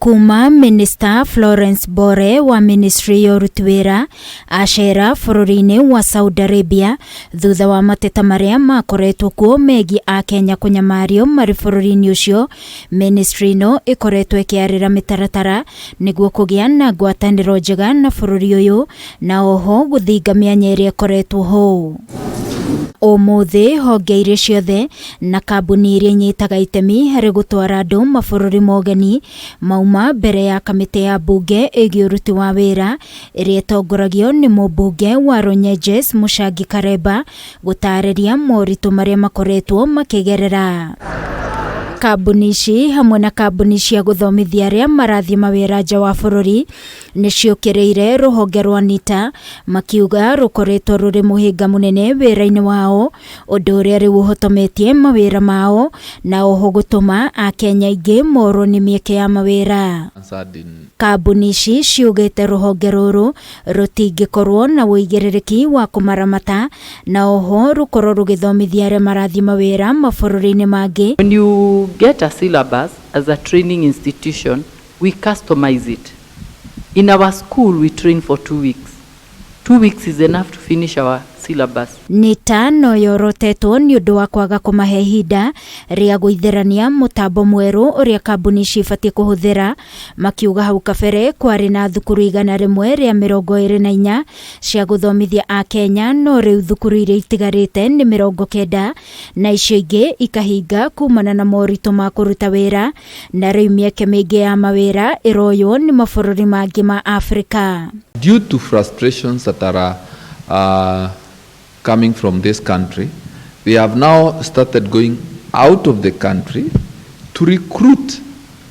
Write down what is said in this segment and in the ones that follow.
Kuma Minista Florence Bore wa Ministry ya ũruti wĩra acera bũrũri-inĩ wa Saudi Arabia thutha wa mateta marĩa makoretwo kuo megiĩ Akenya kũnyamario marĩ bũrũri-inĩ ũcio, ministry ĩno ĩkoretwo ĩkĩarĩra mĩtaratara nĩguo kũgĩa na ngwatanĩro njega na bũrũri ũyũ na oho gũthinga mĩanya ĩrĩa ĩkoretwo ho. Ũmũthĩ honge iria ciothe na kambuni iria inyitaga itemi harĩ gũtwara andũ mabũrũri ma ũgeni mauma mbere ya kamĩtĩ ya mbunge ĩgiĩ ũruti wa wĩra ĩrĩa ĩtongoragio nĩ mũmbunge wa Runyenjes Mũcangi Karemba gũtarĩria moritũ marĩa makoretwo makĩgerera. Kambuni ici hamwe na kambuni cia gũthomithia arĩa marathiĩ mawĩra nja wa bũrũri nĩ ciũkĩrĩire rũhonge rwa NITA makiuga rũkoretwo rũrĩ mũhĩnga mũnene wĩra-inĩ wao, ũndũ ũrĩa rĩu ũhotometie mawĩra mao na oho gũtũma Akenya aingĩ morwo nĩ mĩeke ya mawĩra. Kambuni ici ciugĩte rũhonge rũrũ rũtingĩkorwo na ũigĩrĩrĩki wa kũmaramata na oho rũkorwo rũgĩthomithia arĩa marathiĩ mawĩra mabũrũri-inĩ mangĩ. When you get a syllabus as a training institution, we customize it. In our school, we train for 2 weeks. 2 weeks is enough to finish our syllabus. NITA no yorotetwo nĩ ũndũ wa kwaga kũmahe ihinda rĩa gũitherania mũtambo mwerũ ũrĩa kambuni ici ibatiĩ kũhũthĩra, makiuga hau kabere kwarĩ na thukuru 124 cia gũthomithia Akenya, no rĩu thukuru iria itigarĩte nĩ 90 na icio ingĩ ikahinga kumana na moritũ ma kũruta wĩra, na rĩu mĩeke mĩingĩ ya mawĩra ĩroywo nĩ mabũrũri mangĩ ma Afrika. Due to frustrations that are coming from this country, they have now started going out of the country to recruit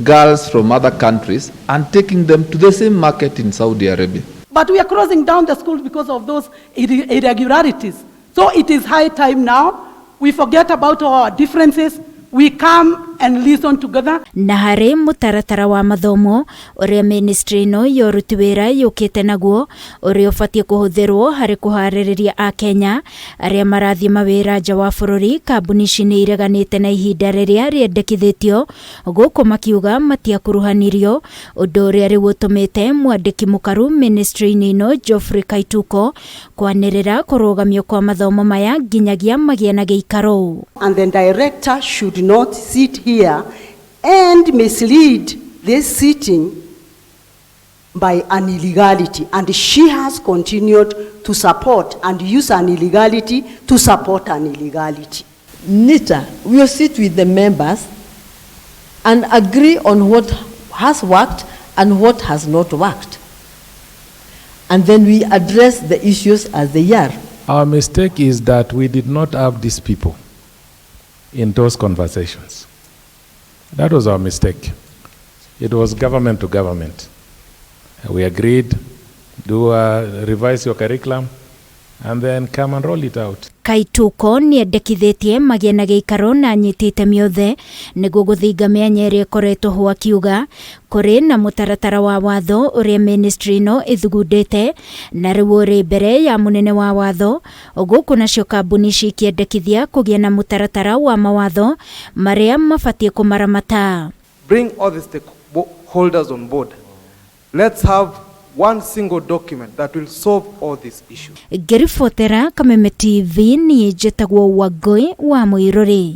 girls from other countries and taking them to the same market in Saudi Arabia. But we are closing down the schools because of those irregularities. So it is high time now we forget about our differences. We come and listen together. Na harĩ mũtaratara wa mathomo ũrĩa ministry ĩno ya ũruti wĩra yũkĩte naguo, ũrĩa ũbatiĩ kũhũthĩrwo harĩ kũharĩrĩria Akenya arĩa marathiĩ mawĩra nja wa bũrũri, kambuni ici nĩ ireganĩte na ihinda rĩrĩa rĩendekithĩtio gũkũ, makiuga matiakuruhanirio, ũndũ ũrĩa rĩu ũtũmĩte mwandĩki mũkaru ministry-inĩ ĩno Geoffrey Kaituko kwanĩrĩra kũrũgamio kwa mathomo maya nginyagia magĩe na gĩikaro. And the director should not sit here and mislead this sitting by an illegality. And she has continued to support and use an illegality to support an illegality. NITA will sit with the members and agree on what has worked and what has not worked. And then we address the issues as they are. Our mistake is that we did not have these people in those conversations. That was our mistake. It was government to government. We agreed, do revise your curriculum, and then come and roll it out. Kaituko nĩ endekithĩtie magĩe na gĩikaro na anyiti itemi othe nĩguo gũthinga mĩanya ĩrĩa ĩkoretwo ho, akiuga kũrĩ na mũtaratara wa watho ũrĩa ministry ĩno ĩthugundĩte na rĩu ũrĩ mbere ya mũnene wa watho gũkũ, nacio kambuni ici ikĩendekithia kũgĩa na mũtaratara wa mawatho marĩa mabatiĩ kũmaramata. Bring all the stakeholders on board. Let's have one single document that will solve all these issues. Ngĩribotera Kameme TV, niĩ njĩtagwo Wangũi wa Mũirũrĩ.